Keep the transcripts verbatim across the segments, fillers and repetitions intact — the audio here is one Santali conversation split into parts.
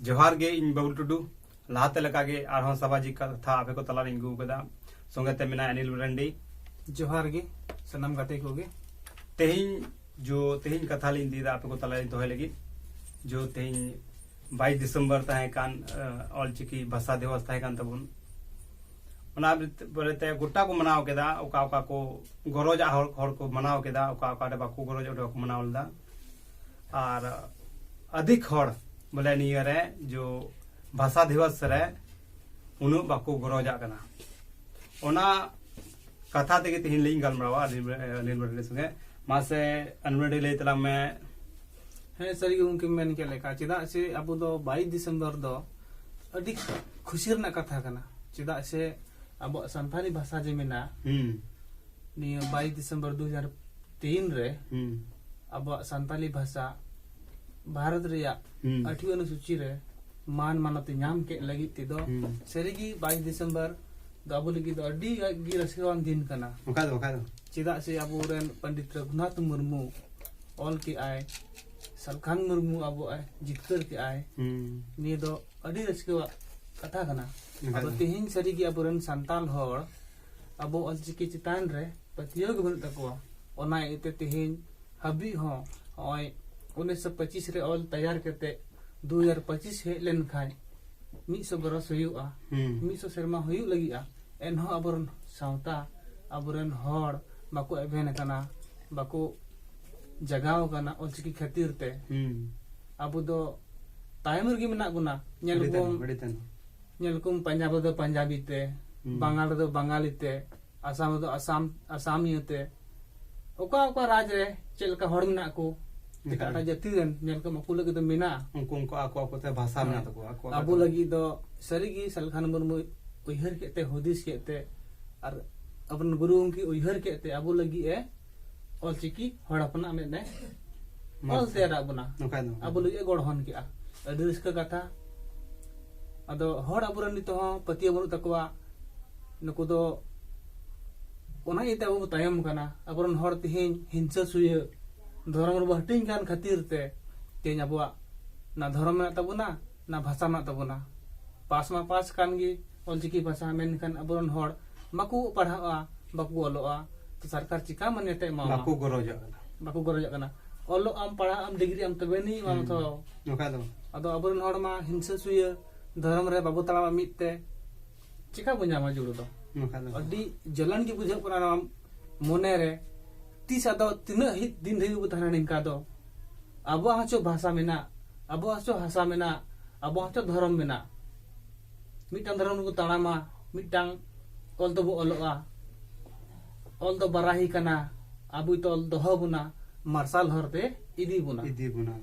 ᱡᱚᱦᱟᱨ ᱜᱮ, ᱤᱧ ᱵᱟᱹᱵᱞᱩ ᱴᱩᱰᱩ᱾ ᱞᱟᱦᱟᱛᱮ ᱞᱮᱠᱟᱜᱮ ᱟᱨᱦᱚᱸ ᱥᱟᱢᱟᱡᱤᱠ ᱠᱟᱛᱷᱟ ᱟᱯᱮ ᱠᱚ ᱛᱟᱞᱟᱨᱤᱧ ᱟᱹᱜᱩ ᱟᱠᱟᱫᱟ᱾ ᱥᱚᱸᱜᱮ ᱛᱮ ᱢᱮᱱᱟᱭᱟ ᱚᱱᱤᱞ ᱢᱟᱨᱟᱱᱰᱤ᱾ ᱡᱚᱦᱟᱨ ᱜᱮ ᱥᱟᱱᱟᱢ ᱜᱟᱛᱮ ᱠᱚᱜᱮ᱾ ᱛᱮᱦᱮᱧ ᱡᱚ ᱛᱮᱦᱮᱧ ᱠᱟᱛᱷᱟ ᱞᱤᱧ ᱤᱫᱤᱭᱮᱫᱟ ᱟᱯᱮ ᱠᱚ ᱛᱟᱞᱟᱨᱤᱧ ᱫᱚᱦᱚᱭ ᱞᱟᱹᱜᱤᱫ᱾ ᱡᱚ ᱛᱮᱦᱮᱧ ᱵᱟᱭᱤᱥ ᱰᱤᱥᱮᱢᱵᱚᱨ ᱛᱟᱦᱮᱸ ᱠᱟᱱ, ᱟᱸ, ᱚᱞᱪᱤᱠᱤ ᱵᱷᱟᱥᱟ ᱫᱤᱵᱚᱥ ᱛᱟᱦᱮᱸ ᱠᱟᱱ ᱛᱟᱵᱚᱱ᱾ ᱚᱱᱟ ᱵᱟᱨᱮᱛᱮ ᱜᱚᱴᱟ ᱠᱚ ᱢᱟᱱᱟᱣ ᱠᱮᱫᱟ, ᱚᱠᱟ ᱚᱠᱟ ᱠᱚ ᱜᱚᱨᱚᱡᱟᱜ ᱦᱚᱲ, ᱦᱚᱲ ᱠᱚ ᱢᱟᱱᱟᱣ ᱠᱮᱫᱟ, ᱚᱠᱟ ᱚᱠᱟ ᱨᱮ ᱵᱟᱠᱚ ᱜᱚᱨᱚᱡ, ᱚᱸᱰᱮ ᱵᱟᱠᱚ ᱢᱟᱱᱟᱣ ᱞᱮᱫᱟ᱾ ᱟᱨ ᱟᱹᱫᱷᱤᱠ ᱦᱚᱲ ᱵᱚᱞᱮ ᱱᱤᱭᱟᱹ ᱨᱮ ᱡᱚ ᱵᱷᱟᱥᱟ ᱫᱤᱵᱚᱥ ᱨᱮ ᱩᱱᱟᱹᱜ ᱵᱟᱠᱚ ᱜᱚᱨᱚᱡᱟᱜ ᱠᱟᱱᱟ᱾ ᱚᱱᱟ ᱠᱟᱛᱷᱟ ᱛᱮᱜᱮ ᱛᱮᱦᱮᱧ ᱞᱤᱧ ᱜᱟᱞᱢᱟᱨᱟᱣᱟ ᱟᱹᱞᱤᱧ, ᱟᱹᱞᱤᱧ ᱢᱟᱨᱟᱱᱰᱤ ᱥᱚᱸᱜᱮ᱾ ᱢᱟᱥᱮ ᱟᱹᱱᱢᱟᱹᱰᱤ ᱞᱟᱹᱭ ᱛᱟᱞᱟᱝ ᱢᱮ᱾ ᱦᱮᱸ, ᱥᱟᱹᱨᱤ ᱜᱮ ᱜᱚᱢᱠᱮᱢ ᱢᱮᱱ ᱠᱮᱫ ᱞᱮᱠᱟ, ᱪᱮᱫᱟᱜ ᱥᱮ ᱟᱵᱚ ᱫᱚ ᱵᱟᱭᱤᱥ ᱰᱤᱥᱮᱢᱵᱚᱨ ᱫᱚ ᱟᱹᱰᱤ ᱠᱷᱩᱥᱤ ᱨᱮᱱᱟᱜ ᱠᱟᱛᱷᱟ ᱠᱟᱱᱟ᱾ ᱪᱮᱫᱟᱜ ᱥᱮ ᱟᱵᱚᱣᱟᱜ ᱥᱟᱱᱛᱟᱲᱤ ᱵᱷᱟᱥᱟ ᱡᱮ ᱢᱮᱱᱟᱜᱼᱟ, ᱦᱩᱸ᱾ ᱱᱤᱭᱟᱹ ᱵᱟᱭᱤᱥ ᱰᱤᱥᱮᱢᱵᱚᱨ ᱫᱩ ᱦᱟᱡᱟᱨ ᱛᱤᱱ ᱨᱮ ᱦᱩᱸ᱾ ᱟᱵᱚᱣᱟᱜ ᱥᱟᱱᱛᱟᱞᱤ ᱵᱷᱟᱥᱟ ᱵᱷᱟᱨᱚᱛ ᱨᱮᱭᱟᱜ ᱦᱩᱸ᱾ ᱟᱴᱷᱣᱤ ᱚᱱᱩᱥᱩᱪᱤ ᱨᱮ ᱢᱟᱱ ᱢᱟᱱᱚᱛ ᱮ ᱧᱟᱢ ᱠᱮᱫ ᱞᱟᱹᱜᱤᱫ ᱛᱮᱫᱚ ᱦᱩᱸ᱾ ᱥᱟᱹᱨᱤᱜᱮ ᱵᱟᱭᱤᱥ ᱰᱤᱥᱮᱢᱵᱚᱨ ᱫᱚ ᱟᱵᱚ ᱞᱟᱹᱜᱤᱫ ᱫᱚ ᱟᱹᱰᱤ ᱜᱮ ᱨᱟᱹᱥᱠᱟᱹᱣᱟᱱ ᱫᱤᱱ ᱠᱟᱱᱟ᱾ ᱵᱟᱠᱷᱟᱡ ᱫᱚ, ᱵᱟᱠᱷᱟᱡ ᱫᱚ᱾ ᱪᱮᱫᱟᱜ ᱥᱮ ᱟᱵᱚᱨᱮᱱ ᱯᱚᱱᱰᱤᱛ ᱨᱚᱜᱷᱩᱱᱟᱛᱷ ᱢᱩᱨᱢᱩ ᱚᱞ ᱠᱮᱜᱼᱟᱭ, ᱥᱟᱞᱠᱷᱟᱱ ᱢᱩᱨᱢᱩ ᱟᱵᱚᱣᱟᱜ ᱡᱤᱛᱠᱟᱹᱨ ᱠᱮᱜᱼᱟᱭ᱾ ᱦᱩᱸ᱾ ᱱᱤᱭᱟᱹ ᱫᱚ ᱟᱹᱰᱤ ᱨᱟᱹᱥᱠᱟᱹᱣᱟᱜ ᱠᱟᱛᱷᱟ ᱠᱟᱱᱟ᱾ ᱵᱟᱠᱷᱟᱡ ᱟᱫᱚ ᱫᱚ᱾ ᱛᱮᱦᱮᱧ ᱥᱟᱹᱨᱤᱜᱮ ᱟᱵᱚᱨᱮᱱ ᱥᱟᱱᱛᱟᱲ ᱦᱚᱲ ᱟᱵᱚ ᱚᱞᱪᱤᱠᱤ ᱪᱮᱛᱟᱱ ᱨᱮ ᱯᱟᱹᱛᱭᱟᱹᱣ ᱜᱮ ᱵᱟᱹᱱᱩᱜ ᱛᱟᱠᱚᱣᱟ᱾ ᱚᱱᱟ ᱤᱭᱟᱹᱛᱮ ᱛᱮᱦᱮᱧ ᱦᱟᱹᱵᱤᱡ ᱦᱚᱸ ᱱᱚᱜᱼᱚᱭ ᱩᱱᱤᱥᱥᱚ ᱯᱚᱸᱪᱤᱥ ᱨᱮ ᱚᱞ ᱛᱮᱭᱟᱨ ᱠᱟᱛᱮ ᱫᱩ ᱦᱟᱡᱟᱨ ᱯᱚᱸᱪᱤᱥ ᱦᱮᱡ ᱞᱮᱱᱠᱷᱟᱱ ᱢᱤᱫ ᱥᱚ ᱵᱚᱨᱚᱥ ᱦᱩᱭᱩᱜᱼᱟ, ᱦᱩᱸ᱾ ᱢᱤᱫ ᱥᱚ ᱥᱮᱨᱢᱟ ᱦᱩᱭᱩᱜ ᱞᱟᱹᱜᱤᱫᱼᱟ, ᱮᱱᱦᱚᱸ ᱟᱵᱚᱨᱮᱱ ᱥᱟᱶᱛᱟ, ᱟᱵᱚᱨᱮᱱ ᱦᱚᱲ ᱵᱟᱠᱚ ᱮᱵᱷᱮᱱ ᱟᱠᱟᱱᱟ, ᱵᱟᱠᱚ ᱡᱟᱜᱟᱣ ᱟᱠᱟᱱᱟ ᱚᱞᱪᱤᱠᱤ ᱠᱷᱟᱹᱛᱤᱨ ᱛᱮ᱾ ᱦᱩᱸ᱾ ᱟᱵᱚ ᱫᱚ ᱛᱟᱭᱚᱢ ᱨᱮᱜᱮ ᱢᱮᱱᱟᱜ ᱵᱚᱱᱟ᱾ ᱧᱮᱞ ᱟᱹᱰᱤ ᱠᱚᱢ, ᱛᱟᱭᱱᱚᱢ, ᱟᱹᱰᱤ ᱛᱟᱭᱱᱚᱢ᱾ ᱧᱮᱞ ᱠᱚᱢ, ᱯᱟᱧᱡᱟᱵ ᱨᱮᱫᱚ ᱯᱟᱧᱡᱟᱵᱤ ᱛᱮ, ᱦᱩᱸ᱾ ᱵᱟᱝᱜᱟᱞ ᱨᱮᱫᱚ ᱵᱟᱝᱜᱟᱞᱤ ᱛᱮ, ᱟᱥᱟᱢ ᱨᱮᱫᱚ ᱟᱥᱟᱢ, ᱟᱥᱟᱢᱤᱭᱟᱹ ᱛᱮ᱾ ᱚᱠᱟ ᱚᱠᱟ ᱨᱟᱡᱽ ᱨᱮ ᱪᱮᱫ ᱞᱮᱠᱟ ᱦᱚᱲ ᱢᱮᱱᱟᱜ ᱠᱚ, ᱮᱴᱟᱜ ᱮᱴᱟᱜ ᱡᱟᱹᱛᱤ ᱨᱮᱱ ᱧᱮᱞ ᱠᱚᱢ, ᱟᱠᱚ ᱞᱟᱹᱜᱤᱫ ᱫᱚ ᱢᱮᱱᱟᱜᱼᱟ᱾ ᱩᱱᱠᱩ, ᱩᱱᱠᱩ ᱟᱠᱚ ᱟᱠᱚ ᱛᱮ ᱵᱷᱟᱥᱟ ᱦᱮᱸ᱾ ᱢᱮᱱᱟᱜ ᱛᱟᱠᱚᱣᱟ, ᱟᱠᱚ ᱟᱵᱚ ᱟᱠᱚ ᱛᱮ᱾ ᱞᱟᱹᱜᱤᱫ ᱫᱚ ᱥᱟᱹᱨᱤᱜᱮ ᱥᱟᱞᱠᱷᱟᱱ ᱢᱩᱨᱢᱩ ᱩᱭᱦᱟᱹᱨ ᱠᱮᱫ ᱛᱮ, ᱦᱩᱫᱤᱥ ᱠᱮᱫ ᱛᱮ, ᱟᱨ ᱟᱵᱚᱨᱮᱱ ᱜᱩᱨᱩ ᱜᱚᱢᱠᱮ ᱩᱭᱦᱟᱹᱨ ᱠᱮᱫ ᱛᱮ ᱟᱵᱚ ᱞᱟᱹᱜᱤᱫ ᱮ ᱚᱞᱪᱤᱠᱤ ᱦᱚᱲ ᱦᱚᱯᱚᱱᱟᱜ ᱢᱮᱫ ᱮ ᱚᱞ ᱢᱟᱨᱥᱟᱞ᱾ ᱛᱮᱭᱟᱨᱟᱜ ᱵᱚᱱᱟ᱾ ᱱᱚᱝᱠᱟ ᱫᱚ᱾ ᱟᱵᱚ ᱞᱟᱹᱜᱤᱫ ᱮ ᱜᱚᱲᱦᱚᱱ ᱠᱮᱜᱼᱟ᱾ ᱟᱹᱰᱤ ᱨᱟᱹᱥᱠᱟᱹ ᱠᱟᱛᱷᱟ᱾ ᱟᱫᱚ ᱦᱚᱲ ᱟᱵᱚᱨᱮᱱ ᱱᱤᱛᱚᱜ ᱦᱚᱸ ᱯᱟᱹᱛᱭᱟᱹᱣ ᱵᱟᱹᱱᱩᱜ ᱛᱟᱠᱚᱣᱟ᱾ ᱱᱩᱠᱩ ᱫᱚ ᱚᱱᱟ ᱤᱭᱟᱹᱛᱮ ᱟᱵᱚ ᱵᱚ ᱛᱟᱭᱚᱢ ᱠᱟᱱᱟ᱾ ᱟᱵᱚᱨᱮᱱ ᱦᱚᱲ ᱛᱮᱦᱮᱧ ᱦᱤᱝᱥᱟᱹ ᱥᱩᱭᱟᱹ ᱫᱷᱚᱨᱚᱢ ᱨᱮᱵᱚ ᱦᱟᱹᱴᱤᱧ ᱠᱟᱱ ᱠᱷᱟᱹᱛᱤᱨ ᱛᱮ ᱛᱮᱦᱮᱧ ᱟᱵᱚᱣᱟᱜ ᱚᱱᱟ ᱫᱷᱚᱨᱚᱢ ᱢᱮᱱᱟᱜ ᱛᱟᱵᱚᱱᱟ, ᱚᱱᱟ ᱵᱷᱟᱥᱟ ᱢᱮᱱᱟᱜ ᱛᱟᱵᱚᱱᱟ᱾ ᱯᱟᱥ ᱢᱟ ᱯᱟᱥ ᱠᱟᱱ ᱜᱮ ᱚᱞᱪᱤᱠᱤ ᱵᱷᱟᱥᱟ, ᱢᱮᱱᱠᱷᱟᱱ ᱟᱵᱚᱨᱮᱱ ᱦᱚᱲ ᱵᱟᱠᱚ ᱯᱟᱲᱦᱟᱜᱼᱟ, ᱵᱟᱠᱚ ᱚᱞᱚᱜᱼᱟ, ᱛᱚ ᱥᱚᱨᱠᱟᱨ ᱪᱤᱠᱟ ᱢᱟᱱᱭᱟᱛᱟ ᱮᱢᱟᱢᱟ? ᱵᱟᱠᱚ ᱜᱚᱨᱚᱡᱟᱜ ᱠᱟᱱᱟ᱾ ᱵᱟᱠᱚ ᱜᱚᱨᱚᱡᱟᱜ ᱠᱟᱱᱟ᱾ ᱚᱞᱚᱜ ᱟᱢ, ᱯᱟᱲᱦᱟᱜ ᱟᱢ, ᱰᱤᱜᱽᱨᱤ ᱟᱢ, ᱛᱚᱵᱮ ᱟᱹᱱᱤᱡ ᱮᱢᱟᱢᱟ᱾ ᱦᱩᱸ᱾ ᱛᱚ ᱵᱟᱠᱷᱟᱡ ᱫᱚ᱾ ᱟᱫᱚ ᱟᱵᱚᱨᱮᱱ ᱦᱚᱲ ᱢᱟ ᱦᱤᱝᱥᱟᱹ ᱥᱩᱭᱟᱹ ᱫᱷᱚᱨᱚᱢ ᱨᱮ ᱵᱟᱵᱚ ᱛᱟᱲᱟᱢᱟ ᱢᱤᱫ ᱛᱮ, ᱪᱤᱠᱟ ᱵᱚ ᱧᱟᱢᱟ ᱡᱩᱲᱩ ᱫᱚ? ᱵᱟᱠᱷᱟᱡ ᱫᱚ᱾ ᱟᱹᱰᱤ ᱡᱟᱞᱟᱱ ᱜᱮ ᱵᱩᱡᱷᱟᱹᱜ ᱠᱟᱱᱟ ᱱᱚᱣᱟ ᱢᱚᱱᱮ ᱨᱮ᱾ ᱛᱤᱥ ᱟᱫᱚ ᱛᱤᱱᱟᱹᱜ ᱦᱤ-, ᱫᱤᱱ ᱫᱷᱟᱹᱵᱤᱡ ᱵᱚ ᱛᱟᱦᱮᱱᱟ ᱱᱤᱝᱠᱟ ᱫᱚ? ᱟᱵᱚᱣᱟᱜ ᱦᱚᱸ ᱪᱚ ᱵᱷᱟᱥᱟ ᱢᱮᱱᱟᱜ, ᱟᱵᱚᱣᱟᱜ ᱦᱚᱸ ᱪᱚ ᱵᱷᱟᱥᱟ ᱢᱮᱱᱟᱜ, ᱟᱵᱚᱣᱟᱜ ᱦᱚᱸ ᱪᱚ ᱫᱷᱚᱨᱚᱢ ᱢᱮᱱᱟᱜ᱾ ᱢᱤᱫᱴᱟᱝ ᱫᱷᱚᱨᱚᱢ ᱨᱮᱵᱚ ᱛᱟᱲᱟᱢᱟ, ᱢᱤᱫᱴᱟᱝ ᱚᱞ ᱛᱮᱵᱚ ᱚᱞᱚᱜᱼᱟ᱾ ᱚᱞ ᱫᱚ ᱵᱟᱨᱟᱦᱤ ᱠᱟᱱᱟ, ᱟᱵᱚᱭ ᱛᱚᱞ ᱫᱚᱦᱚ ᱵᱚᱱᱟ, ᱢᱟᱨᱥᱟᱞ ᱦᱚᱨ ᱛᱮ ᱤᱫᱤ ᱵᱚᱱᱟ᱾ ᱤᱫᱤ ᱵᱚᱱᱟ᱾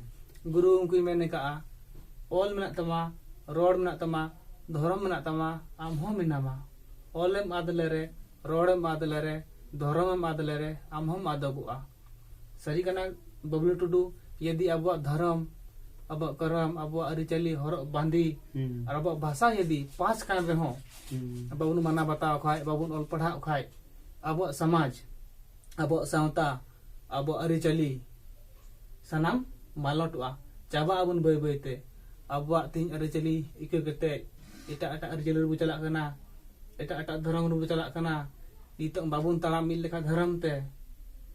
ᱜᱩᱨᱩ ᱜᱚᱢᱠᱮᱭ ᱢᱮᱱ ᱟᱠᱟᱜᱼᱟ, ᱚᱞ ᱢᱮᱱᱟᱜ ᱛᱟᱢᱟ, ᱨᱚᱲ ᱢᱮᱱᱟᱜ ᱛᱟᱢᱟ, ᱫᱷᱚᱨᱚᱢ ᱢᱮᱱᱟᱜ ᱛᱟᱢᱟ, ᱟᱢ ᱦᱚᱸ ᱢᱮᱱᱟᱢᱟ᱾ ᱚᱞᱮᱢ ᱟᱫ ᱞᱮᱨᱮ, ᱨᱚᱲᱮᱢ ᱟᱫ ᱞᱮᱨᱮ, ᱫᱷᱚᱨᱚᱢᱮᱢ ᱟᱫ ᱞᱮᱨᱮ, ᱟᱢ ᱦᱚᱸᱢ ᱟᱫᱚᱜᱚᱜᱼᱟ᱾ ᱥᱟᱹᱨᱤ ᱠᱟᱱᱟ ᱵᱟᱹᱵᱞᱩ ᱴᱩᱰᱩ, ᱡᱩᱫᱤ ᱟᱵᱚᱣᱟᱜ ᱫᱷᱚᱨᱚᱢ, ᱟᱵᱚᱣᱟᱜ ᱠᱚᱨᱚᱢ, ᱟᱵᱚᱣᱟᱜ ᱟᱹᱨᱤᱪᱟᱹᱞᱤ, ᱦᱚᱨᱚᱜ ᱵᱟᱸᱫᱮ, ᱦᱩᱸ᱾ ᱟᱨ ᱟᱵᱚᱣᱟᱜ ᱵᱷᱟᱥᱟ ᱡᱩᱫᱤ ᱯᱟᱥ ᱠᱟᱱ ᱨᱮᱦᱚᱸ, ᱦᱩᱸ᱾ ᱵᱟᱵᱚᱱ ᱢᱟᱱᱟᱣ ᱵᱟᱛᱟᱣ ᱠᱷᱟᱡ, ᱵᱟᱵᱚᱱ ᱚᱞ ᱯᱟᱲᱦᱟᱣ ᱠᱷᱟᱡ, ᱟᱵᱚᱣᱟᱜ ᱥᱚᱢᱟᱡᱽ, ᱟᱵᱚᱣᱟᱜ ᱥᱟᱶᱛᱟ, ᱟᱵᱚᱣᱟᱜ ᱟᱹᱨᱤᱪᱟᱹᱞᱤ ᱥᱟᱱᱟᱢ ᱢᱟᱞᱚᱴᱚᱜᱼᱟ, ᱪᱟᱵᱟᱜ ᱟᱵᱚᱱ ᱵᱟᱹᱭ ᱵᱟᱹᱭ ᱛᱮ᱾ ᱟᱵᱚᱣᱟᱜ ᱛᱮᱦᱮᱧ ᱟᱹᱨᱤᱪᱟᱹᱞᱤ ᱤᱠᱟᱹ ᱠᱟᱛᱮ ᱮᱴᱟᱜ ᱮᱴᱟᱜ ᱟᱹᱨᱤᱪᱟᱹᱞᱤ ᱨᱮᱵᱚ ᱪᱟᱞᱟᱜ ᱠᱟᱱᱟ, ᱮᱴᱟᱜ ᱮᱴᱟᱜ ᱫᱷᱚᱨᱚᱢ ᱨᱮᱵᱚ ᱪᱟᱞᱟᱜ ᱠᱟᱱᱟ᱾ ᱱᱤᱛᱚᱜ ᱵᱟᱵᱚᱱ ᱛᱟᱲᱟᱢ ᱢᱤᱫ ᱞᱮᱠᱟ ᱫᱷᱚᱨᱚᱢ ᱛᱮ,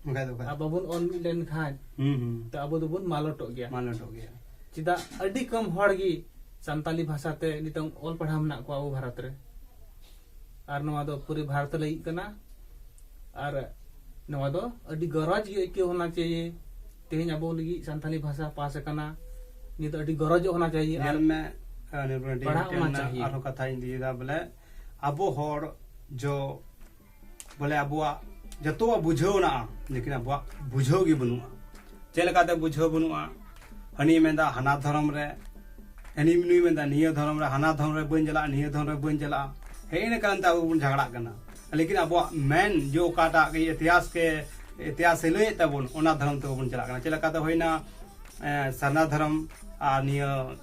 ᱵᱟᱠᱷᱟᱡ ᱫᱚ ᱵᱟᱠᱷᱟᱡ᱾ ᱟᱨ ᱵᱟᱵᱚᱱ ᱚᱞ ᱢᱤᱫ ᱞᱮᱱ ᱠᱷᱟᱱ, ᱦᱩᱸ, ᱦᱩᱸ᱾ ᱛᱚ ᱟᱵᱚ ᱫᱚᱵᱚᱱ ᱢᱟᱞᱚᱴᱚᱜ ᱜᱮᱭᱟ᱾ ᱢᱟᱞᱚᱴᱚᱜ ᱜᱮᱭᱟ᱾ ᱪᱮᱫᱟᱜ ᱟᱹᱰᱤ ᱠᱚᱢ ᱦᱚᱲ ᱜᱮ ᱥᱟᱱᱛᱟᱞᱤ ᱵᱷᱟᱥᱟ ᱛᱮ ᱱᱤᱛᱚᱝ ᱚᱞ ᱯᱟᱲᱦᱟᱣ ᱢᱮᱱᱟᱜ ᱠᱚᱣᱟ ᱟᱵᱚ ᱵᱷᱟᱨᱚᱛ ᱨᱮ? ᱟᱨ ᱱᱚᱣᱟ ᱫᱚ ᱯᱩᱨᱟᱹ ᱵᱷᱟᱨᱚᱛ ᱞᱟᱹᱜᱤᱫ ᱠᱟᱱᱟ᱾ ᱟᱨ ᱱᱚᱣᱟ ᱫᱚ ᱟᱹᱰᱤ ᱜᱚᱨᱚᱡᱽ ᱜᱮ ᱟᱹᱭᱠᱟᱹᱣ ᱦᱚᱱᱟ ᱪᱟᱦᱤᱭᱮ᱾ ᱛᱮᱦᱮᱧ ᱟᱵᱚ ᱞᱟᱹᱜᱤᱫ ᱥᱟᱱᱛᱟᱞᱤ ᱵᱷᱟᱥᱟ ᱯᱟᱥ ᱟᱠᱟᱱᱟ, ᱱᱤᱭᱟᱹ ᱫᱚ ᱟᱹᱰᱤ ᱜᱚᱨᱚᱡᱚᱜ ᱦᱚᱱᱟ ᱪᱟᱦᱤᱭᱮ᱾ ᱟᱨ ᱧᱮᱞ ᱢᱮ, ᱟᱨ ᱱᱤᱭᱟᱹ ᱯᱚᱨᱮ ᱯᱟᱲᱦᱟᱜ ᱢᱤᱫᱴᱮᱱ ᱦᱚᱱᱟ ᱪᱟᱦᱤᱭᱮ᱾ ᱟᱨᱦᱚᱸ ᱠᱟᱛᱷᱟᱧ ᱞᱟᱹᱭ ᱮᱫᱟ, ᱵᱚᱞᱮ ᱟᱵᱚ ᱦᱚᱲ ᱡᱚ ᱵᱚᱞᱮ ᱟᱵᱚᱣᱟᱜ ᱡᱚᱛᱚᱣᱟᱜ ᱵᱩᱡᱷᱟᱹᱣ ᱢᱮᱱᱟᱜᱼᱟ, ᱞᱮᱠᱤᱱ ᱟᱵᱚᱣᱟᱜ ᱵᱩᱡᱷᱟᱹᱣ ᱜᱮ ᱵᱟᱹᱱᱩᱜᱼᱟ᱾ ᱪᱮᱫ ᱞᱮᱠᱟᱛᱮ ᱵᱩᱡᱷᱟᱹᱣ ᱵᱟᱹᱱᱩᱜᱼᱟ? ᱦᱟᱹᱱᱤ ᱢᱮᱱᱫᱟ ᱦᱟᱱᱟ ᱫᱷᱚᱨᱚᱢ ᱨᱮ, ᱦᱟᱹᱱᱤ ᱱᱩᱭ ᱢᱮᱱᱫᱟ ᱱᱤᱭᱟᱹ ᱫᱷᱚᱨᱚᱢ ᱨᱮ, ᱦᱟᱱᱟ ᱫᱷᱚᱨᱚᱢ ᱨᱮ ᱵᱟᱹᱧ ᱪᱟᱞᱟᱜᱼᱟ, ᱱᱤᱭᱟᱹ ᱫᱷᱚᱨᱚᱢ ᱨᱮ ᱵᱟᱹᱧ ᱪᱟᱞᱟᱜᱼᱟ᱾ ᱦᱮᱸ, ᱤᱱᱟᱹ ᱠᱟᱨᱚᱱ ᱛᱮ ᱟᱵᱚ ᱵᱚᱱ ᱡᱷᱟᱜᱽᱲᱟᱜ ᱠᱟᱱᱟ᱾ ᱞᱮᱠᱤᱱ ᱟᱵᱚᱣᱟᱜ ᱢᱮᱱ ᱡᱮ ᱚᱠᱟᱴᱟᱜ ᱜᱮ ᱤᱛᱤᱦᱟᱥ ᱠᱮ, ᱤᱛᱤᱦᱟᱥᱮ ᱞᱟᱹᱭᱮᱫ ᱛᱟᱵᱚᱱ, ᱚᱱᱟ ᱫᱷᱚᱨᱚᱢ ᱛᱮ ᱵᱟᱵᱚᱱ ᱪᱟᱞᱟᱜ ᱠᱟᱱᱟ᱾ ᱪᱮᱫ ᱞᱮᱠᱟᱛᱮ ᱦᱩᱭᱱᱟ, ᱮ, ᱥᱟᱨᱱᱟ ᱫᱷᱚᱨᱚᱢ ᱟᱨ ᱱᱤᱭᱟᱹ,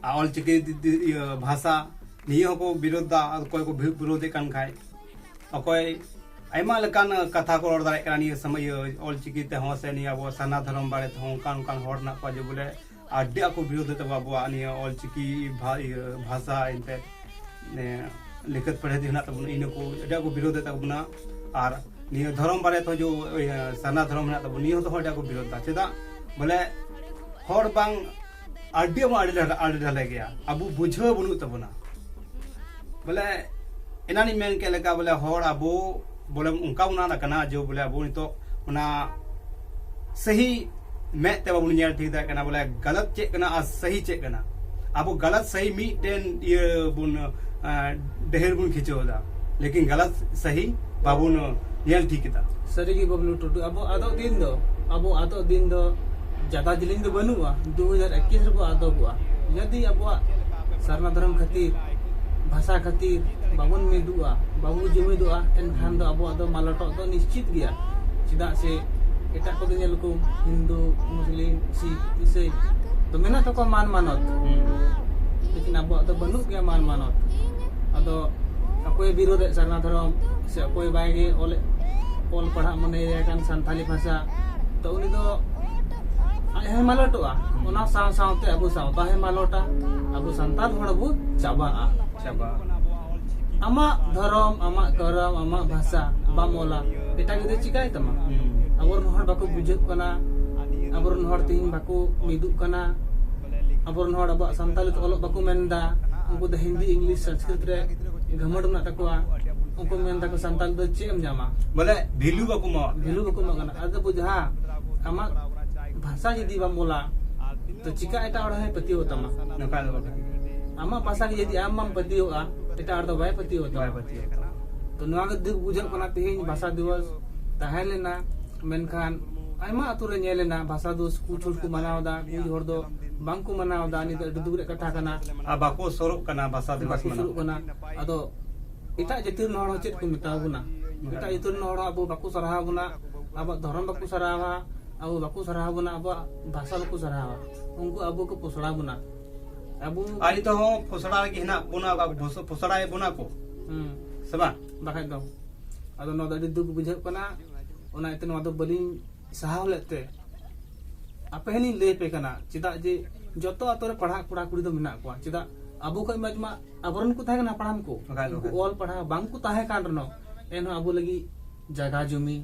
ᱟᱨ ᱚᱞᱪᱤᱠᱤ ᱫᱤ-, ᱫᱤ-, ᱤᱭᱟᱹ ᱵᱷᱟᱥᱟ, ᱱᱤᱭᱟᱹ ᱦᱚᱸᱠᱚ ᱵᱤᱨᱳᱫᱷ ᱫᱟ᱾ ᱚᱠᱚᱭ ᱠᱚ ᱵᱤ-, ᱵᱤᱨᱳᱫᱷᱮᱫ ᱠᱟᱱ ᱠᱷᱟᱡ, ᱚᱠᱚᱭ ᱟᱭᱢᱟ ᱞᱮᱠᱟᱱ ᱠᱟᱛᱷᱟ ᱠᱚ ᱨᱚᱲ ᱫᱟᱲᱮᱭᱟᱜ ᱠᱟᱱᱟ ᱱᱤᱭᱟᱹ ᱥᱚᱢᱚᱭ, ᱤᱭᱟᱹ ᱚᱞᱪᱤᱠᱤ ᱛᱮᱦᱚᱸ ᱥᱮ ᱱᱤᱭᱟᱹ ᱟᱵᱚ ᱥᱟᱨᱱᱟ ᱫᱷᱚᱨᱚᱢ ᱵᱟᱨᱮ ᱛᱮᱦᱚᱸ ᱚᱱᱠᱟᱱ ᱚᱱᱠᱟᱱ ᱦᱚᱲ ᱢᱮᱱᱟᱜ ᱠᱚᱣᱟ ᱡᱮ ᱵᱚᱞᱮ ᱟᱹᱰᱤ ᱟᱸᱴ ᱠᱚ ᱵᱤᱨᱳᱫᱮᱫ ᱛᱟᱵᱚᱱᱟ ᱟᱵᱚᱣᱟᱜ ᱱᱤᱭᱟᱹ ᱚᱞᱪᱤᱠᱤ ᱵᱷᱟ-, ᱤᱭᱟᱹ ᱵᱷᱟᱥᱟ ᱮᱱᱛᱮᱫ, ᱱᱤᱭᱟᱹ ᱞᱤᱠᱷᱚᱛ ᱯᱚᱲᱦᱮᱛ ᱦᱮᱱᱟᱜ ᱛᱟᱵᱚᱱᱟ, ᱤᱱᱟᱹ ᱠᱚ ᱟᱹᱰᱤ ᱟᱸᱴ ᱠᱚ ᱵᱤᱨᱳᱫᱮᱫ ᱛᱟᱵᱚᱱᱟ᱾ ᱟᱨ ᱱᱤᱭᱟᱹ ᱫᱷᱚᱨᱚᱢ ᱵᱟᱨᱮ ᱛᱮᱦᱚᱸ ᱡᱮ, ᱳᱭ, ᱥᱟᱨᱱᱟ ᱫᱷᱚᱨᱚᱢ ᱦᱮᱱᱟᱜ ᱛᱟᱵᱚᱱᱟ, ᱱᱤᱭᱟᱹ ᱦᱚᱸ ᱛᱮᱦᱚᱸ ᱟᱹᱰᱤ ᱟᱸᱴ ᱠᱚ ᱵᱤᱨᱳᱫ ᱫᱟ᱾ ᱪᱮᱫᱟᱜ? ᱵᱚᱞᱮ ᱦᱚᱲ ᱵᱟᱝ ᱟᱹᱰᱤ ᱟᱵᱚ ᱟᱹᱰᱤ ᱰᱷᱟᱞᱟ, ᱟᱹᱰᱤ ᱰᱷᱟᱞᱟ ᱜᱮᱭᱟ, ᱟᱵᱚ ᱵᱩᱡᱷᱟᱹᱣ ᱵᱟᱹᱱᱩᱜ ᱛᱟᱵᱚᱱᱟ᱾ ᱵᱚᱞᱮ ᱮᱱᱟᱱᱤᱧ ᱢᱮᱱ ᱠᱮᱫ ᱞᱮᱠᱟ, ᱵᱚᱞᱮ ᱦᱚᱲ ᱟᱵᱚ ᱵᱚᱞᱮ ᱚᱱᱠᱟ ᱵᱚᱱ ᱟᱫ ᱟᱠᱟᱱᱟ ᱡᱮ ᱵᱚᱞᱮ ᱟᱵᱚ ᱱᱤᱛᱚᱜ ᱚᱱᱟ ᱥᱟᱹᱦᱤ ᱢᱮᱫ ᱛᱮ ᱵᱟᱵᱚᱱ ᱧᱮᱞ ᱴᱷᱤᱠ ᱫᱟᱲᱮᱭᱟᱜ ᱠᱟᱱᱟ, ᱵᱚᱞᱮ ᱜᱟᱞᱟᱛ ᱪᱮᱫ ᱠᱟᱱᱟ ᱟᱨ ᱥᱟᱹᱦᱤ ᱪᱮᱫ ᱠᱟᱱᱟ᱾ ᱟᱵᱚ ᱜᱟᱞᱟᱛ ᱥᱟᱹᱦᱤ ᱢᱤᱫᱴᱮᱱ ᱤᱭᱟᱹ ᱵᱚᱱ, ᱟᱸ, ᱰᱟᱹᱦᱤ ᱨᱮᱵᱚᱱ ᱠᱷᱤᱪᱟᱹᱣ ᱮᱫᱟ, ᱞᱮᱠᱤᱱ ᱜᱟᱞᱟᱛ ᱥᱟᱹᱦᱤ ᱵᱟᱵᱚᱱ ᱧᱮᱞ ᱴᱷᱤᱠ ᱮᱫᱟ᱾ ᱥᱟᱹᱨᱤ ᱜᱮ ᱵᱟᱹᱵᱞᱩ ᱴᱩᱰᱩ, ᱟᱵᱚ ᱟᱫᱚᱜ ᱫᱤᱱ ᱫᱚ, ᱟᱵᱚ ᱟᱫᱚᱜ ᱫᱤᱱ ᱫᱚ ᱡᱟᱫᱟ ᱡᱤᱞᱤᱧ ᱫᱚ ᱵᱟᱹᱱᱩᱜᱼᱟ, ᱫᱩ ᱦᱟᱡᱟᱨ ᱮᱠᱤᱥ ᱨᱮᱵᱚ ᱟᱫᱚᱜᱚᱜᱼᱟ᱾ ᱡᱩᱫᱤ ᱟᱵᱚᱣᱟᱜ ᱥᱟᱨᱱᱟ ᱫᱷᱚᱨᱚᱢ ᱠᱷᱟᱹᱛᱤᱨ, ᱵᱷᱟᱥᱟ ᱠᱷᱟᱹᱛᱤᱨ ᱵᱟᱵᱚᱱ ᱢᱤᱫᱚᱜᱼᱟ, ᱵᱟᱵᱚᱱ ᱡᱩᱢᱤᱫᱚᱜᱼᱟ, ᱮᱱᱠᱷᱟᱱ ᱫᱚ ᱟᱵᱚᱣᱟᱜ ᱫᱚ ᱢᱟᱞᱚᱴᱚᱜ ᱫᱚ ᱱᱤᱥᱪᱤᱛ ᱜᱮᱭᱟ᱾ ᱪᱮᱫᱟᱜ ᱥᱮ ᱮᱴᱟᱜ ᱠᱚᱫᱚ ᱧᱮᱞ ᱠᱚᱢ, ᱦᱤᱱᱫᱩ, ᱢᱩᱥᱞᱤᱢ, ᱥᱤᱠᱷ, ᱤᱥᱟᱹᱭ ᱫᱚ ᱢᱮᱱᱟᱜ ᱛᱟᱠᱚᱣᱟ ᱢᱟᱱ ᱢᱟᱱᱚᱛ, ᱞᱮᱠᱤᱱ ᱟᱵᱚᱣᱟᱜ ᱫᱚ ᱵᱟᱹᱱᱩᱜ ᱜᱮᱭᱟ ᱢᱟᱱ ᱢᱟᱱᱚᱛ᱾ ᱟᱫᱚ ᱚᱠᱚᱭᱮ ᱵᱤᱨᱳᱫᱮᱫ ᱥᱟᱨᱱᱟ ᱫᱷᱚᱨᱚᱢ, ᱥᱮ ᱚᱠᱚᱭ ᱵᱟᱭ ᱜᱮ ᱚᱞᱮ, ᱚᱞ ᱯᱟᱲᱦᱟᱜ ᱢᱚᱱᱮᱭᱟᱭ ᱠᱟᱱ ᱥᱟᱱᱛᱟᱞᱤ ᱵᱷᱟᱥᱟ, ᱛᱚ ᱩᱱᱤ ᱫᱚ ᱟᱡ ᱦᱚᱸᱭ ᱢᱟᱞᱚᱴᱚᱜᱼᱟ᱾ ᱚᱱᱟ ᱥᱟᱶ ᱥᱟᱶᱛᱮ ᱟᱵᱚ ᱥᱟᱶᱛᱟ ᱦᱚᱸᱭ ᱢᱟᱞᱚᱴᱟ, ᱟᱵᱚ ᱥᱟᱱᱛᱟᱲ ᱦᱚᱲ ᱵᱚ ᱪᱟᱵᱟᱜᱼᱟ᱾ ᱪᱟᱵᱟ᱾ ᱟᱢᱟᱜ ᱫᱷᱚᱨᱚᱢ, ᱟᱢᱟᱜ ᱠᱚᱨᱚᱢ, ᱟᱢᱟᱜ ᱵᱷᱟᱥᱟ ᱵᱟᱢ ᱚᱞᱟ, ᱮᱴᱟᱜ ᱜᱤᱫᱽᱨᱟᱹ ᱪᱤᱠᱟᱭ ᱛᱟᱢᱟ? ᱦᱩᱸ᱾ ᱟᱵᱚᱨᱮᱱ ᱦᱚᱲ ᱵᱟᱠᱚ ᱵᱩᱡᱷᱟᱹᱜ ᱠᱟᱱᱟ, ᱟᱵᱚᱨᱮᱱ ᱦᱚᱲ ᱛᱮᱦᱮᱧ ᱵᱟᱠᱚ ᱢᱤᱫᱚᱜ ᱠᱟᱱᱟ, ᱟᱵᱚᱨᱮᱱ ᱦᱚᱲ ᱟᱵᱚᱣᱟᱜ ᱥᱟᱱᱛᱟᱞᱤ ᱛᱮ ᱚᱞᱚᱜ ᱵᱟᱠᱚ ᱢᱮᱱ ᱮᱫᱟ, ᱩᱱᱠᱩ ᱫᱚ ᱦᱤᱱᱫᱤ, ᱤᱝᱞᱤᱥ, ᱥᱚᱝᱥᱠᱨᱤᱛ ᱨᱮ ᱜᱷᱟᱢᱚᱴ ᱢᱮᱱᱟᱜ ᱛᱟᱠᱚᱣᱟ᱾ ᱩᱱᱠᱩ ᱢᱮᱱ ᱫᱟᱠᱚ ᱥᱟᱱᱛᱟᱞᱤ ᱫᱚ ᱪᱮᱫ ᱮᱢ ᱧᱟᱢᱟ? ᱵᱚᱞᱮ ᱵᱷᱮᱞᱩ ᱵᱟᱠᱚ ᱮᱢᱟᱣᱟᱜ ᱠᱟᱱᱟ᱾ ᱵᱷᱮᱞᱩ ᱵᱟᱠᱚ ᱮᱢᱟᱜ ᱠᱟᱱᱟ᱾ ᱟᱫᱚ ᱵᱩᱡᱷᱟᱹᱣᱟ, ᱟᱢᱟᱜ ᱵᱷᱟᱥᱟ ᱡᱩᱫᱤ ᱵᱟᱢ ᱚᱞᱟ, ᱛᱚ ᱪᱤᱠᱟ ᱮᱴᱟᱜ ᱦᱚᱲ ᱦᱚᱸᱭ ᱯᱟᱹᱛᱭᱟᱹᱣ ᱛᱟᱢᱟ? ᱱᱚᱝᱠᱟ ᱫᱚ ᱵᱟᱝ ᱠᱟᱱᱟ᱾ ᱟᱢᱟᱜ ᱵᱷᱟᱥᱟ ᱜᱮ ᱡᱩᱫᱤ ᱟᱢ ᱵᱟᱢ ᱯᱟᱹᱛᱭᱟᱹᱣᱟ, ᱮᱴᱟᱜ ᱦᱚᱲ ᱫᱚ ᱵᱟᱭ ᱯᱟᱹᱛᱭᱟᱹᱣ ᱛᱟᱢᱟ᱾ ᱵᱟᱭ ᱯᱟᱹᱛᱭᱟᱹᱣ ᱛᱟᱢᱟ᱾ ᱛᱚ ᱱᱚᱣᱟ ᱜᱮ ᱫᱩᱠ ᱵᱩᱡᱷᱟᱹᱜ ᱠᱟᱱᱟ, ᱛᱮᱦᱮᱧ ᱵᱷᱟᱥᱟ ᱫᱤᱵᱚᱥ ᱛᱟᱦᱮᱸ ᱞᱮᱱᱟ, ᱢᱮᱱᱠᱷᱟᱱ ᱟᱭᱢᱟ ᱟᱛᱳ ᱨᱮ ᱧᱮᱞ ᱮᱱᱟ ᱵᱷᱟᱥᱟ ᱫᱤᱵᱚᱥ ᱠᱩᱪ ᱦᱚᱲ ᱠᱚ ᱢᱟᱱᱟᱣ ᱮᱫᱟ, ᱠᱩᱪ ᱦᱚᱲ ᱫᱚ ᱵᱟᱝ ᱠᱚ ᱢᱟᱱᱟᱣ ᱮᱫᱟ᱾ ᱱᱤᱭᱟᱹ ᱫᱚ ᱟᱹᱰᱤ ᱫᱩᱠ ᱨᱮᱭᱟᱜ ᱠᱟᱛᱷᱟ ᱠᱟᱱᱟ᱾ ᱟᱨ ᱵᱟᱠᱚ ᱥᱩᱨᱩᱜ ᱠᱟᱱᱟ ᱵᱷᱟᱥᱟ ᱫᱤᱵᱚᱥ ᱵᱟᱠᱚ ᱢᱟᱱᱟᱣ᱾ ᱥᱩᱨᱩᱜ ᱠᱟᱱᱟ᱾ ᱟᱫᱚ ᱮᱴᱟᱜ ᱡᱟᱹᱛᱤ ᱨᱮᱱ ᱦᱚᱲ ᱦᱚᱸ ᱪᱮᱫ ᱠᱚ ᱢᱮᱛᱟ ᱵᱚᱱᱟ? ᱮᱴᱟᱜ ᱡᱟᱹᱛᱤ ᱨᱮᱱ ᱦᱚᱲ ᱦᱚᱸ ᱟᱵᱚ ᱵᱟᱠᱚ ᱥᱟᱨᱦᱟᱣ ᱵᱚᱱᱟ, ᱟᱵᱚᱣᱟᱜ ᱫᱷᱚᱨᱚᱢ ᱵᱟᱠᱚ ᱥᱟᱨᱦᱟᱣᱟ, ᱟᱵᱚ ᱵᱟᱠᱚ ᱥᱟᱨᱦᱟᱣ ᱵᱚᱱᱟ, ᱟᱵᱚᱣᱟᱜ ᱵᱷᱟᱥᱟ ᱵᱟᱠᱚ ᱥᱟᱨᱦᱟᱣᱟ, ᱩᱱᱠᱩ ᱟᱵᱚ ᱠᱚ ᱯᱚᱥᱲᱟ ᱵᱚᱱᱟ᱾ ᱟᱵᱚ ᱟᱨ ᱱᱤᱛᱚᱜ ᱦᱚᱸ ᱯᱚᱥᱲᱟ ᱨᱮᱜᱮ ᱦᱮᱱᱟᱜ ᱵᱚᱱᱟ, ᱟᱵᱚ ᱯᱚᱥ-, ᱯᱚᱥᱲᱟᱭᱮᱫ ᱵᱚᱱᱟ ᱠᱚ᱾ ᱦᱩᱸ᱾ ᱥᱮ ᱵᱟᱝ? ᱵᱟᱠᱷᱟᱡ ᱫᱚ᱾ ᱟᱫᱚ ᱱᱚᱣᱟ ᱫᱚ ᱟᱹᱰᱤ ᱫᱩᱠ ᱵᱩᱡᱷᱟᱹᱜ ᱠᱟᱱᱟ, ᱚᱱᱟ ᱤᱭᱟᱹᱛᱮ ᱱᱚᱣᱟ ᱫᱚ ᱵᱟᱹᱞᱤᱧ ᱥᱟᱦᱟᱣ ᱞᱮᱫ ᱛᱮ ᱟᱯᱮ ᱦᱚᱸ ᱞᱤᱧ ᱞᱟᱹᱭ ᱟᱯᱮ ᱠᱟᱱᱟ, ᱪᱮᱫᱟᱜ ᱡᱮ ᱡᱚᱛᱚ ᱟᱛᱳ ᱨᱮ ᱯᱟᱲᱦᱟᱜ ᱠᱚᱲᱟ ᱠᱩᱲᱤ ᱫᱚ ᱢᱮᱱᱟᱜ ᱠᱚᱣᱟ᱾ ᱪᱮᱫᱟᱜ ᱟᱵᱚ ᱠᱷᱚᱱ ᱢᱚᱡᱽ ᱢᱟ ᱟᱵᱚᱨᱮᱱ ᱠᱚ ᱛᱟᱦᱮᱸ ᱠᱟᱱᱟ ᱦᱟᱯᱲᱟᱢ ᱠᱚ, ᱵᱟᱠᱷᱟᱡ, ᱩᱱᱠᱩ ᱵᱟᱠᱷᱟᱡ᱾ ᱚᱞ ᱯᱟᱲᱦᱟᱣ ᱵᱟᱝ ᱠᱚ ᱛᱟᱦᱮᱸ ᱠᱟᱱ ᱨᱮᱦᱚᱸ, ᱮᱱᱦᱚᱸ ᱟᱵᱚ ᱞᱟᱹᱜᱤᱫ ᱡᱟᱭᱜᱟ ᱡᱚᱢᱤ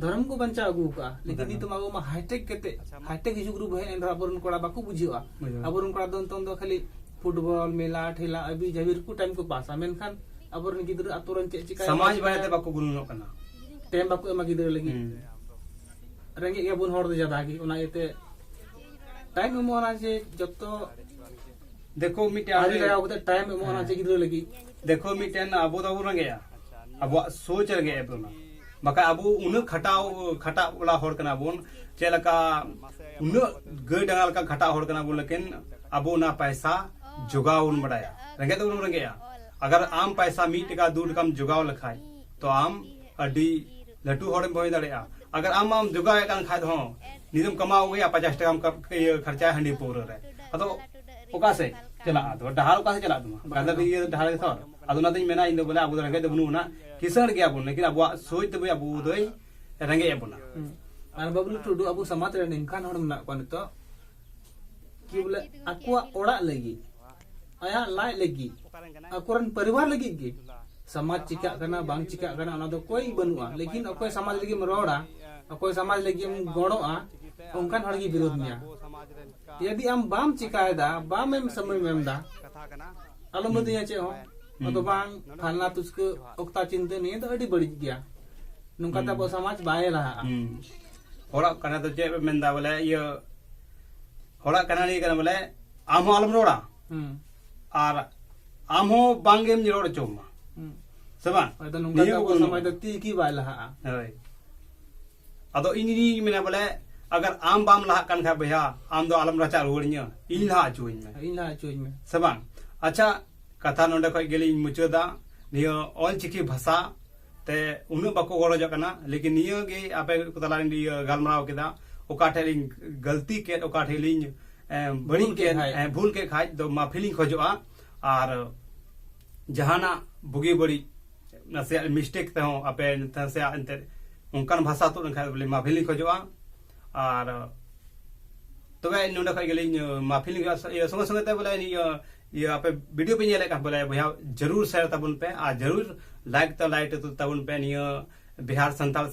ᱫᱷᱚᱨᱚᱢ ᱠᱚ ᱵᱟᱧᱪᱟᱣ ᱟᱹᱜᱩ ᱟᱠᱟᱫᱼᱟ᱾ ᱞᱮᱠᱤᱱ ᱵᱟᱠᱷᱟᱡ᱾ ᱱᱤᱛᱚᱜ ᱢᱟ ᱟᱵᱚ ᱢᱟ ᱦᱟᱭᱴᱮᱠ ᱠᱟᱛᱮ, ᱦᱟᱭᱴᱮᱠ ᱡᱩᱜᱽ ᱨᱮᱵᱚ ᱦᱮᱡ ᱮᱱ ᱨᱮᱦᱚᱸ ᱟᱵᱚᱨᱮᱱ ᱠᱚᱲᱟ ᱵᱟᱠᱚ ᱵᱩᱡᱷᱟᱹᱣᱟ᱾ ᱵᱩᱡᱷᱟᱹᱣᱟ᱾ ᱟᱵᱚᱨᱮᱱ ᱠᱚᱲᱟ ᱫᱚ ᱱᱤᱛᱚᱝ ᱫᱚ ᱠᱷᱟᱹᱞᱤ ᱯᱷᱩᱴᱵᱚᱞ, ᱢᱮᱞᱟ, ᱴᱷᱮᱞᱟ, ᱟᱹᱵᱤ ᱡᱟᱹᱵᱤ ᱨᱮᱠᱚ ᱴᱟᱭᱤᱢ ᱠᱚ ᱯᱟᱥᱟ, ᱢᱮᱱᱠᱷᱟᱱ ᱟᱵᱚᱨᱮᱱ ᱜᱤᱫᱽᱨᱟᱹ ᱟᱛᱳ ᱨᱮᱱ ᱪᱮᱫ ᱪᱤᱠᱟᱹᱭᱟ, ᱥᱚᱢᱟᱡᱽ ᱵᱟᱨᱮᱛᱮ ᱵᱟᱠᱚ ᱜᱩᱱᱟᱹᱱᱚᱜ ᱠᱟᱱᱟ᱾ ᱴᱟᱭᱤᱢ ᱵᱟᱠᱚ ᱮᱢᱟ ᱜᱤᱫᱽᱨᱟᱹ ᱞᱟᱹᱜᱤᱫ᱾ ᱦᱩᱸ᱾ ᱨᱮᱸᱜᱮᱡ ᱜᱮᱭᱟᱵᱚᱱ ᱦᱚᱲ ᱫᱚ ᱡᱟᱫᱟ ᱜᱮ, ᱚᱱᱟ ᱤᱭᱟᱹᱛᱮ ᱴᱟᱭᱤᱢ ᱮᱢᱚᱜ ᱚᱱᱟ ᱡᱮ ᱡᱚᱛᱚ ᱫᱮᱠᱷᱳ, ᱢᱤᱫᱴᱮᱱ ᱟᱹᱰᱤ ᱞᱟᱜᱟᱣ ᱠᱟᱛᱮ ᱴᱟᱭᱤᱢ ᱮᱢᱚᱜ ᱚᱱᱟ ᱦᱮᱸ᱾ ᱪᱮᱫ ᱜᱤᱫᱽᱨᱟᱹ ᱞᱟᱹᱜᱤᱫ᱾ ᱫᱮᱠᱷᱳ, ᱢᱤᱫᱴᱮᱱ ᱟᱵᱚ ᱫᱚᱵᱚᱱ ᱨᱮᱸᱜᱮᱡᱼᱟ, ᱟᱵᱚᱣᱟᱜ ᱥᱳᱪ ᱨᱮᱸᱜᱮᱡ ᱮ ᱵᱚᱱᱟ᱾ ᱵᱟᱠᱷᱟᱡ ᱟᱵᱚ ᱩᱱᱟᱹᱜ ᱠᱷᱟᱴᱟᱣ, ᱠᱷᱟᱴᱟᱜ ᱵᱟᱞᱟ ᱦᱚᱲ ᱠᱟᱱᱟ ᱵᱚᱱ, ᱪᱮᱫ ᱞᱮᱠᱟ ᱩᱱᱟᱹᱜ ᱜᱟᱹᱭ ᱰᱟᱝᱨᱟ ᱞᱮᱠᱟ ᱠᱷᱟᱴᱟᱜ ᱦᱚᱲ ᱠᱟᱱᱟ ᱵᱚᱱ, ᱞᱮᱠᱤᱱ ᱟᱵᱚ ᱚᱱᱟ ᱯᱟᱭᱥᱟ ᱡᱚᱜᱟᱣ ᱵᱚᱱ ᱵᱟᱰᱟᱭᱟ᱾ ᱨᱮᱸᱜᱮᱡ ᱫᱚ ᱵᱚᱱ ᱨᱮᱸᱜᱮᱡᱼᱟ᱾ ᱟᱜᱟᱨ ᱟᱢ ᱯᱟᱭᱥᱟ ᱢᱤᱫ ᱴᱟᱠᱟ, ᱫᱩ ᱴᱟᱠᱟᱢ ᱡᱚᱜᱟᱣ ᱞᱮᱠᱷᱟᱡ, ᱛᱚ ᱟᱢ ᱟᱹᱰᱤ ᱞᱟᱹᱴᱩ ᱦᱚᱲᱮᱢ ᱦᱩᱭ ᱫᱟᱲᱮᱭᱟᱜᱼᱟ᱾ ᱟᱜᱟᱨ ᱟᱢ ᱢᱟᱢ ᱡᱚᱜᱟᱣᱮᱫ ᱠᱟᱱ ᱠᱷᱟᱡ ᱦᱚᱸ, ᱱᱤᱛᱮᱢ ᱠᱟᱢᱟᱣ ᱟᱹᱜᱩᱭᱟ, ᱯᱚᱧᱪᱟᱥ ᱴᱟᱠᱟᱢ ᱠᱟᱯ-, ᱤᱭᱟᱹ ᱠᱷᱟᱨᱪᱟᱭᱟ ᱦᱟᱺᱰᱤ ᱯᱟᱹᱣᱨᱟᱹ ᱨᱮ, ᱟᱫᱚ ᱚᱠᱟ ᱥᱮᱫ ᱪᱟᱞᱟᱜᱼᱟ? ᱟᱫᱚ ᱰᱟᱦᱟᱨ ᱚᱠᱟ ᱥᱮᱫ ᱪᱟᱞᱟᱜ ᱛᱟᱢᱟ? ᱵᱟᱝ᱾ ᱠᱟᱫᱟ ᱤᱭᱟᱹ ᱰᱟᱦᱟᱨ ᱜᱮ ᱛᱚ᱾ ᱟᱫᱚ ᱚᱱᱟᱛᱤᱧ ᱢᱮᱱᱟ, ᱤᱧ ᱫᱚ ᱵᱚᱞᱮ ᱟᱵᱚ ᱫᱚ ᱨᱮᱸᱜᱮᱡ ᱫᱚ ᱵᱟᱹᱱᱩᱜ ᱵᱚᱱᱟ, ᱠᱤᱥᱟᱹᱬ ᱜᱮᱭᱟ ᱵᱚᱱ, ᱞᱮᱠᱤᱱ ᱟᱵᱚᱣᱟᱜ ᱥᱳᱪ ᱛᱮ ᱵᱚᱞᱮ ᱟᱵᱚ ᱫᱚᱭ ᱨᱮᱸᱜᱮᱡ ᱮᱫ ᱵᱚᱱᱟ᱾ ᱦᱩᱸ᱾ ᱟᱨ ᱵᱟᱵᱞᱩ ᱴᱩᱰᱩ, ᱟᱵᱚ ᱥᱚᱢᱟᱡᱽ ᱨᱮ ᱱᱤᱝᱠᱟᱱ ᱦᱚᱲ ᱢᱮᱱᱟᱜ ᱠᱚᱣᱟ ᱱᱤᱛᱚᱜ, ᱠᱤ ᱵᱚᱞᱮ ᱟᱠᱚᱣᱟᱜ ᱚᱲᱟᱜ ᱞᱟᱹᱜᱤᱫ, ᱟᱭᱟᱜ ᱞᱟᱡ ᱞᱟᱹᱜᱤᱫ, ᱟᱠᱚᱨᱮᱱ ᱯᱚᱨᱤᱵᱟᱨ ᱞᱟᱹᱜᱤᱫ ᱜᱮ, ᱥᱚᱢᱟᱡᱽ ᱪᱤᱠᱟᱹᱜ ᱠᱟᱱᱟ ᱵᱟᱝ ᱪᱤᱠᱟᱹᱜ ᱠᱟᱱᱟ ᱚᱱᱟ ᱫᱚ ᱠᱚᱭ ᱵᱟᱹᱱᱩᱜᱼᱟ, ᱞᱮᱠᱤᱱ ᱚᱠᱚᱭ ᱥᱚᱢᱟᱡᱽ ᱞᱟᱹᱜᱤᱫ ᱮᱢ ᱨᱚᱲᱟ, ᱚᱠᱚᱭ ᱥᱚᱢᱟᱡᱽ ᱞᱟᱹᱜᱤᱫ ᱮᱢ ᱜᱚᱲᱚᱜᱼᱟ, ᱚᱱᱠᱟᱱ ᱦᱚᱲ ᱜᱮ ᱵᱤᱨᱳᱫ ᱢᱮᱭᱟ᱾ ᱡᱩᱫᱤ ᱟᱢ ᱵᱟᱢ ᱪᱤᱠᱟᱭᱮᱫᱟ, ᱵᱟᱢ ᱮᱢ ᱥᱚᱢᱚᱭ ᱮᱢ ᱮᱢᱫᱟ, ᱟᱞᱚᱢ ᱢᱤᱛᱟᱹᱧᱟ ᱪᱮᱫ ᱦᱚᱸ᱾ ᱦᱩᱸ᱾ ᱟᱫᱚ ᱵᱟᱝ, ᱯᱷᱟᱞᱱᱟ ᱛᱩᱥᱠᱟᱹ ᱚᱠᱛᱟ ᱪᱤᱱᱛᱟᱹ ᱱᱤᱭᱟᱹ ᱫᱚ ᱟᱹᱰᱤ ᱵᱟᱹᱲᱤᱡ ᱜᱮᱭᱟ᱾ ᱱᱚᱝᱠᱟᱛᱮ ᱦᱩᱸ᱾ ᱟᱵᱚ ᱥᱚᱢᱟᱡᱽ ᱵᱟᱭ ᱞᱟᱦᱟᱜᱼᱟ᱾ ᱦᱩᱸ᱾ ᱦᱚᱲᱟᱜ ᱠᱟᱛᱷᱟ ᱫᱚ ᱪᱮᱫ ᱯᱮ ᱢᱮᱱᱫᱟ ᱵᱚᱞᱮ, ᱤᱭᱟᱹ, ᱦᱚᱲᱟᱜ ᱠᱟᱛᱷᱟ ᱱᱤᱭᱟᱹ ᱠᱟᱱᱟ ᱵᱚᱞᱮ, ᱟᱢ ᱦᱚᱸ ᱟᱞᱚᱢ ᱨᱚᱲᱟ᱾ ᱦᱩᱸ᱾ ᱟᱨ ᱟᱢ ᱦᱚᱸ ᱵᱟᱝ ᱜᱮᱢ ᱨᱚᱲ ᱦᱚᱪᱚ ᱢᱟ᱾ ᱦᱩᱸ᱾ ᱥᱮ ᱵᱟᱝ? ᱦᱳᱭ, ᱟᱫᱚ ᱱᱚᱝᱠᱟ ᱱᱤᱭᱟᱹ ᱛᱮ ᱠᱚ ᱟᱵᱚ ᱵᱟᱹᱱᱩᱜᱼᱟ᱾ ᱥᱚᱢᱟᱡᱽ ᱫᱚ ᱛᱤ ᱜᱮ ᱵᱟᱭ ᱞᱟᱦᱟᱜᱼᱟ᱾ ᱦᱳᱭ᱾ ᱟᱫᱚ ᱤᱧ ᱤᱧ ᱢᱮᱱᱟ ᱵᱚᱞᱮ, ᱟᱜᱟᱨ ᱟᱢ ᱵᱟᱢ ᱞᱟᱦᱟᱜ ᱠᱟᱱ ᱠᱷᱟᱡ ᱵᱚᱭᱦᱟ, ᱟᱢ ᱫᱚ ᱟᱞᱚᱢ ᱨᱟᱪᱟᱜ ᱨᱩᱣᱟᱹᱲᱤᱧᱟ, ᱤᱧ ᱞᱟᱦᱟ ᱦᱚᱪᱚᱣᱟᱹᱧ ᱢᱮ᱾ ᱤᱧ ᱞᱟᱦᱟ ᱦᱚᱪᱚᱣᱟᱹᱧ ᱢᱮ᱾ ᱥᱮ ᱵᱟᱝ? ᱟᱪᱪᱷᱟ, ᱠᱟᱛᱷᱟ ᱱᱚᱰᱮ ᱠᱷᱚᱡ ᱜᱮᱞᱤᱧ ᱢᱩᱪᱟᱹᱫᱟ᱾ ᱱᱤᱭᱟᱹ ᱚᱞᱪᱤᱠᱤ ᱵᱷᱟᱥᱟ ᱛᱮ ᱩᱱᱟᱹᱜ ᱵᱟᱠᱚ ᱜᱚᱨᱚᱡᱚᱜ ᱠᱟᱱᱟ, ᱞᱮᱠᱤᱱ ᱱᱤᱭᱟᱹ ᱜᱮ ᱟᱯᱮ ᱠᱚ ᱛᱟᱞᱟ ᱨᱤᱧ ᱤᱭᱟᱹ ᱜᱟᱞᱢᱟᱨᱟᱣ ᱠᱮᱫᱟ᱾ ᱚᱠᱟ ᱴᱷᱮᱡ ᱞᱤᱧ ᱜᱟᱹᱞᱛᱤ ᱠᱮᱫ, ᱚᱠᱟ ᱴᱷᱮᱡ ᱞᱤᱧ, ᱮ, ᱵᱟᱹᱲᱤᱡ ᱵᱷᱩᱞ ᱠᱮᱫ ᱠᱮᱫ, ᱠᱷᱟᱡ᱾ ᱮ, ᱵᱷᱩᱞ ᱠᱮᱫ ᱠᱷᱟᱡ ᱫᱚ ᱢᱟᱯᱷᱤ ᱞᱤᱧ ᱠᱷᱚᱡᱚᱜᱼᱟ᱾ ᱟᱨ ᱡᱟᱦᱟᱱᱟᱜ ᱵᱩᱜᱤ ᱵᱟᱹᱲᱤᱡ ᱱᱟᱥᱮᱭᱟᱜ mistake ᱛᱮᱦᱚᱸ ᱟᱯᱮ ᱱᱟᱥᱮᱭᱟᱜ ᱮᱱᱛᱮᱫ ᱚᱱᱠᱟᱱ ᱵᱷᱟᱥᱟ ᱛᱩᱫ ᱞᱮᱱᱠᱷᱟᱡ ᱵᱚᱞᱮ ᱢᱟᱯᱷᱤ ᱞᱤᱧ ᱠᱷᱚᱡᱚᱜᱼᱟ᱾ ᱟᱨ ᱛᱚᱵᱮ ᱱᱚᱰᱮ ᱠᱷᱚᱱ ᱜᱮᱞᱤᱧ ᱢᱟᱯᱷᱤ ᱞᱤᱧ ᱤᱭᱟᱹ ᱥᱚᱸᱜᱮ ᱥᱚᱸᱜᱮ ᱛᱮ ᱵᱚᱞᱮ ᱱᱤᱭᱟᱹ ᱤᱭᱟᱹ ᱟᱯᱮ ᱵᱷᱤᱰᱤᱭᱳ ᱯᱮ ᱧᱮᱞᱮᱫ ᱠᱟᱱ ᱵᱚᱞᱮ ᱵᱚᱭᱦᱟ, ᱡᱟᱹᱨᱩᱲ ᱥᱮᱭᱟᱨ ᱛᱟᱵᱚᱱ ᱯᱮ ᱟᱨ ᱡᱟᱹᱨᱩᱲ ᱞᱟᱭᱤᱠ ᱛᱟ ᱞᱟᱭᱤᱠ ᱛᱟᱵᱚᱱ ᱯᱮ ᱱᱤᱭᱟᱹ ᱵᱤᱦᱟᱨ ᱥᱟᱱᱛᱟᱲ